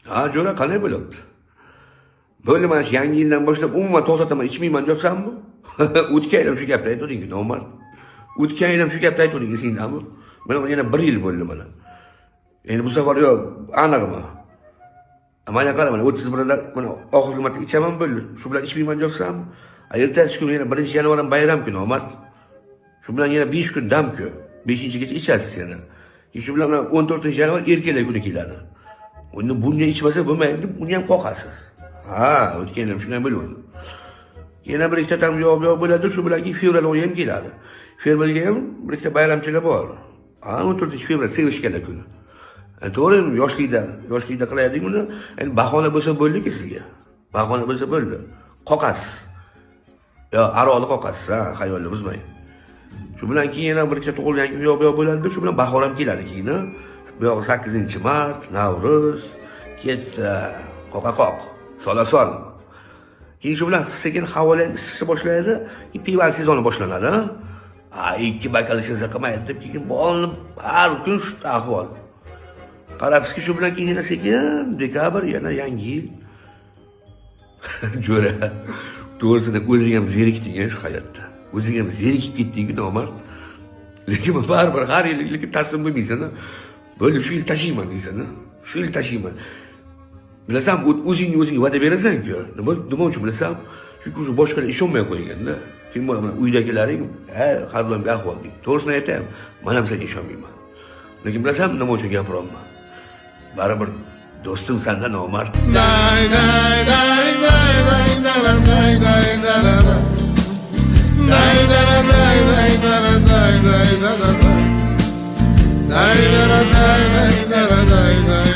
Ha, jo'ra, qanday bo'lyapti? Bo'ldi, mana shu yangi yildan boshlab umuman to'xtataman, ichmayman deyapsanmi? O'tgan yil ham shu gapni aytding, nomard. O'tgan yil ham shu gapni aytding, esingdami? Mana yana bir yil bo'ldi mana. Endi bu safar yo'q, aniqmi? Mana qara, mana 31da mana oxirgi marta ichaman, bo'ldi. Shu bilan ichmayman deyapsanmi? Ertasi kuni yana 1 yanvar ham bayram kuni, nomard. Shu bilan yana 5 kun dam-ku. 5-gacha ichasiz yana. Keyin shu bilan 14 yanvar erkaklar kuni keladi. Uni bunga ichmasa bo'lmaydi deb uni ham qoqasiz. Ha, o'tgan yil ham shunday bo'ldi. Yana bir ikkita tam yo'q yo'q bo'ladi, shu bilan keyin fevral oyi ham keladi. Fevralga ham bir ikkita bayramchilar bor. Ha, 14 fevral sevishganlar kuni. To'g'ri, yoshlikda qilaydik buni. Endi bahona bo'lsa bo'ldiki sizga. Bahona bo'lsa bo'ldi. Qoqasiz. Yo, aroqni qoqasiz, ha, xayolni buzmang. Shu bilan keyin yana bir ikkita tug'ilgan kun yo'q yo'q bo'ladi, shu bilan bahor ham keladi keyin. Bu yog'i 8 mart, Navro'z, ketdi. Qoqa qoq, sola sol. Keyin shu bilan sekin havolar ham isisha boshlaydi, keyin pivo sezoni boshlanadi. Ha, ikki бокал ichsa qilmaydi deb keyin bo'lib har kun shu ahvol. Qarabsizki, shu bilan keyin yana sekin dekabr, yana yangi yil. Jo'ra, to'g'risini o'zing ham zerikding shu hayotda. O'zing ham zerikib ketding, nomard. Lekin baribir har yil lekin taslim bo'lmaysan. Bo'ldi, shu yil tashiyman deysan. Shu yil tashiyman. Bilasan, o'zingni o'zingga va'da berasan-ku. Nima uchun bilasan? Chunki уже boshqalar ishonmay qo'yganda. Tем более mana uydagilaring, ha, har doimgi ahvol deydi. To'g'risini aytaymi? Man ham senga ishonmayman. Lekin bilasanmi, nima uchun gapiryapman? Baribir do'stim sanda, nomard. Day day day day day day day day day day. Day day day day day day day day day. Day day day day day day day.